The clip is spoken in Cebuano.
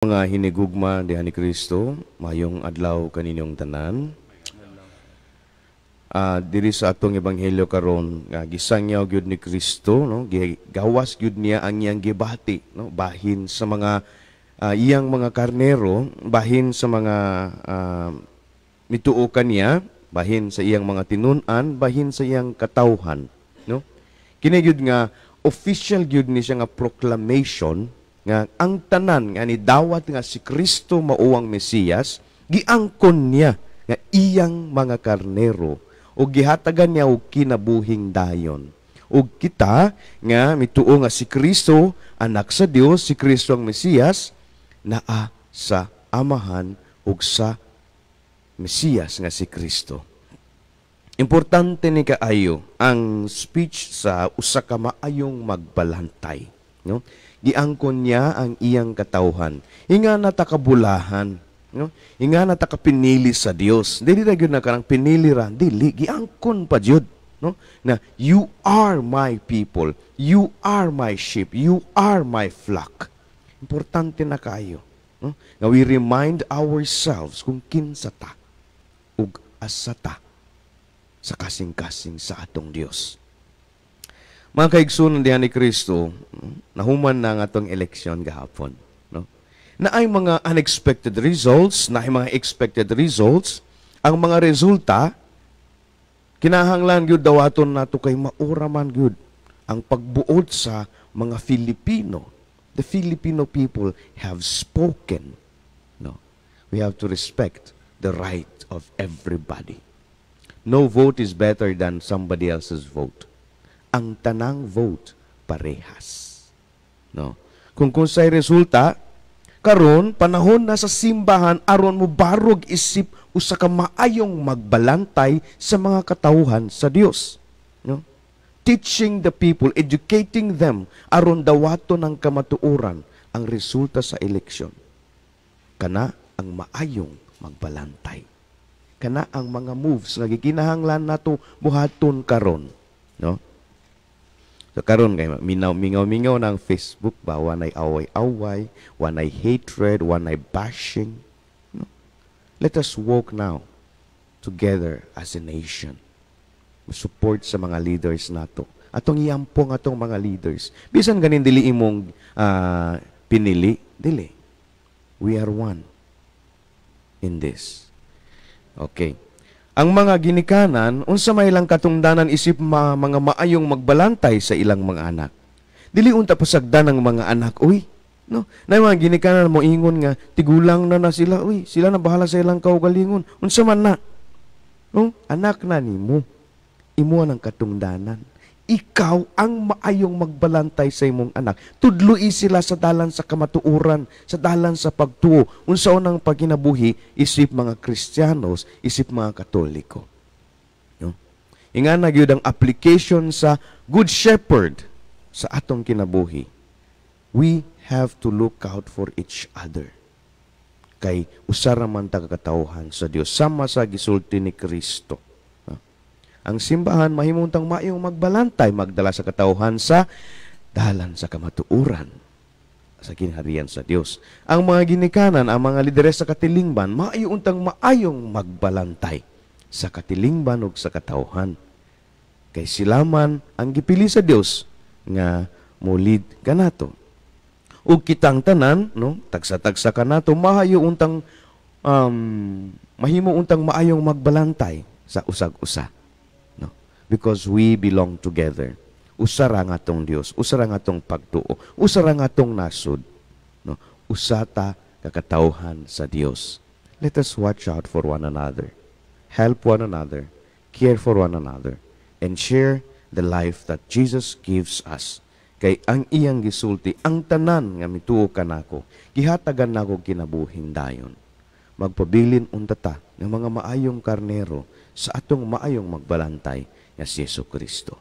Mga hinigugma diha ni Kristo, mayong adlaw kaninyong tanan. Diri sa atong ebanghelyo karon nga gisangyaw gyud ni Kristo, no, gigawas gyud niya ang iyang gibati, no, bahin sa mga iyang mga karnero, bahin sa mga mituo kaniya, bahin sa iyang mga tinun-an, bahin sa iyang katawhan, no. Kini gyud nga official gyud ni siya nga proclamation nga ang tanan nga nidawat nga si Kristo mao ang Mesiyas, giangkon niya nga iyang mga karnero ug gihatagan niya og kinabuhing dayon. Ug kita nga mituo nga si Kristo anak sa Dios, si Kristo ang Mesiyas, naa sa Amahan ug sa Mesiyas nga si Kristo. Importante ni kaayo ang speech sa usa ka maayong magbalantay, no? Giangkon niya ang iyang katawhan. Inga na ta kabulahan, no? Inga na ta kapinili sa Dios. Dili ra gyud na kanang pinili ra, dili, giangkon pa jud, no? Na you are my people, you are my sheep, you are my flock. Importante na kaayo, no? Nga we remind ourselves kung kinsa ta ug asa ta sa kasing-kasing sa atong Dios. Mga kaigsunan diha ni Kristo, nahuman na ang atong eleksyon gahapon, no? Naay mga unexpected results, naay mga expected results. Ang mga resulta, kinahanglan gyud dawaton nato kay maura man gyud ang pagbuot sa mga Filipino. The Filipino people have spoken, no? We have to respect the right of everybody. No vote is better than somebody else's vote. Ang tanang vote parehas, no? Kung say resulta karon, panahon na sa simbahan aron mo barog isip usa ka maayong magbalantay sa mga katawhan sa Dios, no? Teaching the people, educating them aron dawaton ang kamatuoran ang resulta sa eleksyon. Kana ang maayong magbalantay. Kana ang mga moves nga gikinahanglan nato buhaton karon, no? So karon kay minaw mingaw mingaw ng Facebook ba, wanay away-away, wanay hatred, wanay bashing. No? Let us walk now together as a nation. Support sa mga leaders nato. Atong iampong atong mga leaders. Bisan ganin dili imong pinili, dili. We are one in this. Okay. Ang mga ginikanan, unsa may ilang katungdanan isip mga maayong magbalantay sa ilang mga anak? Dili unta pasagdan ang mga anak, uy. No? Na mga ginikanan mo ingon nga tigulang na na sila, uy, sila na bahala sa ilang kaugalingon. Unsa man na? No? Anak na nimo. Imo ang katungdanan. Ikaw ang maayong magbalantay sa imong anak. Tudloi sila sa dalan sa kamatuoran, sa dalan sa pagtuo. Unsaon ang pagkinabuhi isip mga Kristiyanos, isip mga Katoliko. No? Ingana gyud ang application sa Good Shepherd sa atong kinabuhi. We have to look out for each other. Kay usa ra man ta katawhan sa Dios, sama sa gisulti ni Kristo. Ang simbahan mahimuntang maayong magbalantay, magdala sa katawhan sa dalan sa kamatuoran sa ginharian sa Dios. Ang mga ginikanan, ang mga lideres sa katilingban, maayo untang maayong magbalantay sa katilingban ug sa katawhan. Kay sila man ang gipili sa Dios nga mo-lead kanato. Ug kitang tanan, no, tagsa-tagsa kanato, maayo untang mahimo untang maayong magbalantay sa usag-usa. Because we belong together. Usa ra nga atong Dios, usa ra nga atong pagtuo, usa ra nga atong nasod, no? Usa ta ka katawhan sa Dios. Let us watch out for one another. Help one another, care for one another, and share the life that Jesus gives us. Kay ang iyang gisulti, ang tanan nga mituo kanako, gihatagan nako kinabuhing dayon. Magpabilin unta ta ng mga maayong karnero sa atong maayong magbalantay nga si Jesu Kristo.